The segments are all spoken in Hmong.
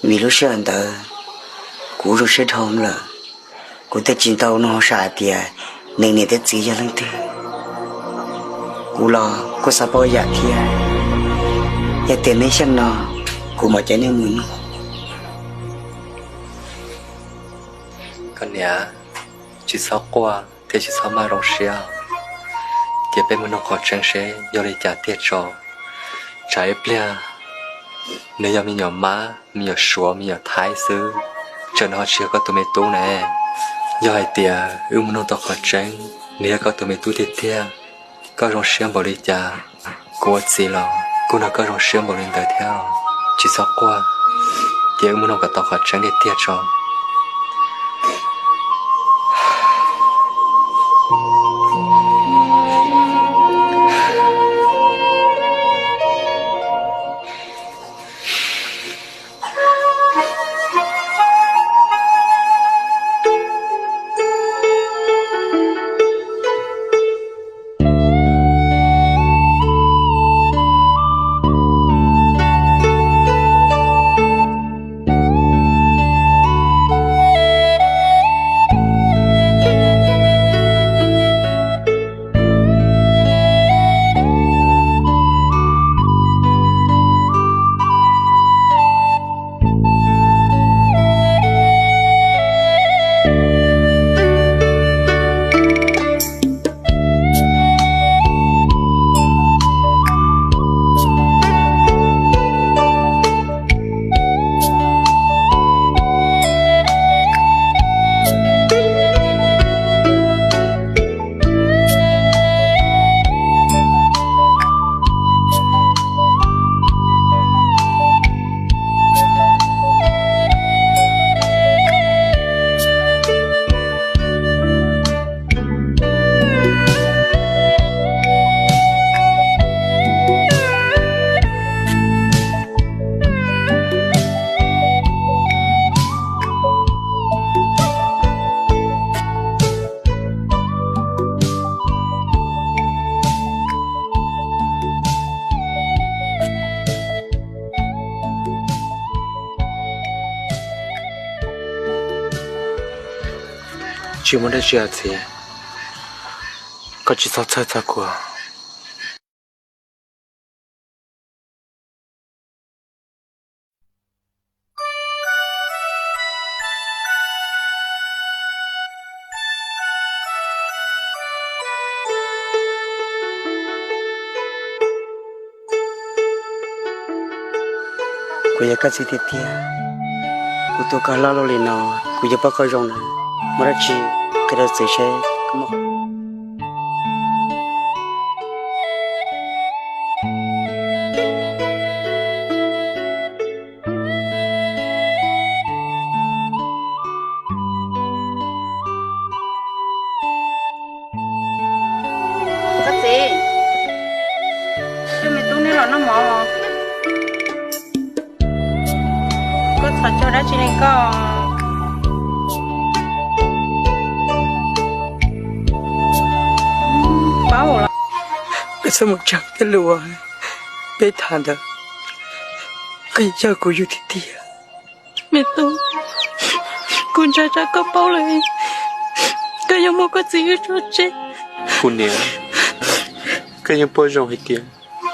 Vim lub sij hawm ntawd kuv zoo siab dhau lawm, kuv thiaj tsis tau nug hauj sam hais tias nws niam thiab txiv yog leej twg. Kuv los kuj xav paub yam thiab, yog tias neb xyeej no, kuv mam coj neb mus nug. Koj niam, tsis txhob quaj thiab tsis txhob maj zoo siab, cia peb mus nug qhov tseeb seb yog li cas tiag tso. Tsam ib pliag nws yog me nyuam mab me nyuam suav me nyuam thaib xwb, tsam nws ho tsis yog koj tus me tub ne. Yog hais tias wb mus nug tau qhov tseeb nws yog koj tus me tub tiag tiag, koj zoo siab npaum li cas, kuv ua txiv los kuj nrog koj zoo siab npaum li ntawd thiab. Tsis txhob quaj, cia wb mus nug kom tau qhov tseeb tiag tiag tso. Tsis muaj dab tsi os txiv, koj tsis txhob txhawj txog kuv. Kuv yog koj txiv tiag tiag, kuv tu koj hlob luaj li no, kuv yuav pab koj zoo na, muaj dab tsi qhia rau txiv seb koj muaj. Koj txiv, coj me tub neb los noj mov os. Koj txhos caug dab tsi li koj? Paub los. Koj txhob mus txog tej lus uas peb tham ntawd, koj yog kuv yug tiag tiag. Me tub, kuv ntshai tsam koj paub lawm, koj yuav muab koj txiv wb tso tseg. Kuv niam, koj yeej paub zoo hais tias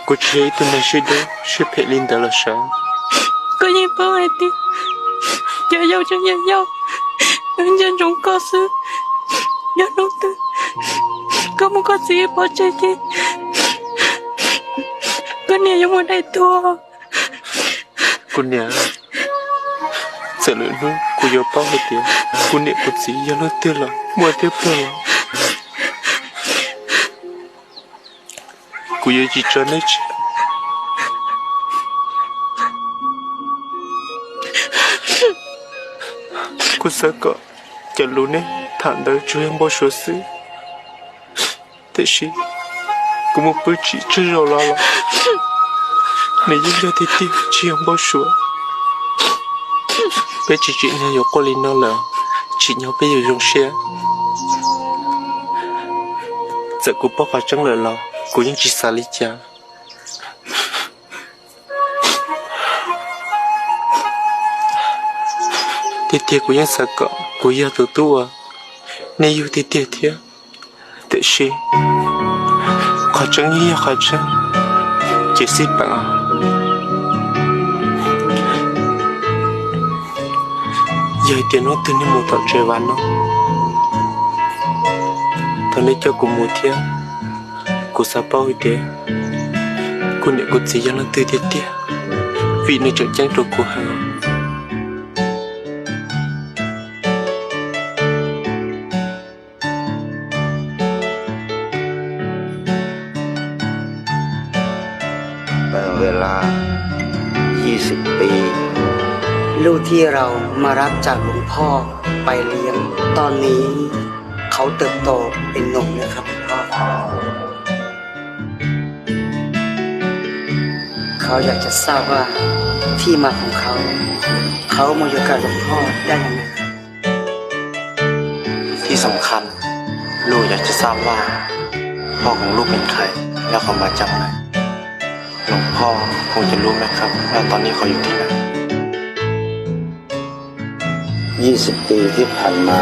kuv tsis yog ib tug neeg siab dub siab phem li ntawd los sav. Koj yeej paub hais tias cov yau tseem yog yau, nco ntsoov koj xwb. Yog hnub twg koj muab koj txiv wb pov tseg ces koj niam yuav muaj daim tuag. Kuv niam, txawm lwm hnub kuv yuav paub hais tias kuv niam kuv txiv yog leej twg los muaj tiag pawg los, kuv yuav tsis tso neb tseg. Kuv xav kom cov lus neb tham ntawd tsuas yog npau suav xwb, tiam sis kuv mus pw tsim tsawg zaus los los nws yeej yog tiag tiag tsis yog npau suav. Peb tsis tsim nyog yuav quaj li no lawm, tsim nyog peb yuav zoo siab. Txawm kuv paub qhov tseeb lawm los kuv yeej tsis xav li cas. Tiag tiag kuv yeej xav kom kuv yog tus tub uas nej yug tiag tiag thiab. Tiam sis qhov tseeb yeej yog qhov tseeb, ces xij peem os. Yog hais tias hnub twg nej mus tom tsev vas no, thov nej coj kuv mus thiab. Kuv xav paub hais tias kuv niam kuv txiv yog leej twg tiag tiag, vim nws tseem ceeb rau kuv heev.เวลา ยี่สิบปี ลูกที่เรามารับจากหลวงพ่อไปเลี้ยง ตอนนี้เขาเติบโตเป็นหนุ่มแล้วครับหลวงพ่อ เขาอยากจะทราบว่าที่มาของเขา เขามาอยู่กับหลวงพ่อได้ยังไง ที่สำคัญ ลูกอยากจะทราบว่า พ่อของลูกเป็นใคร แล้วเขามาจากไหน หลวงพ่อคงจะรู้ไหมครับ ว่าตอนนี้เขาอยู่ที่ไหน ยี่สิบปีที่ผ่านมา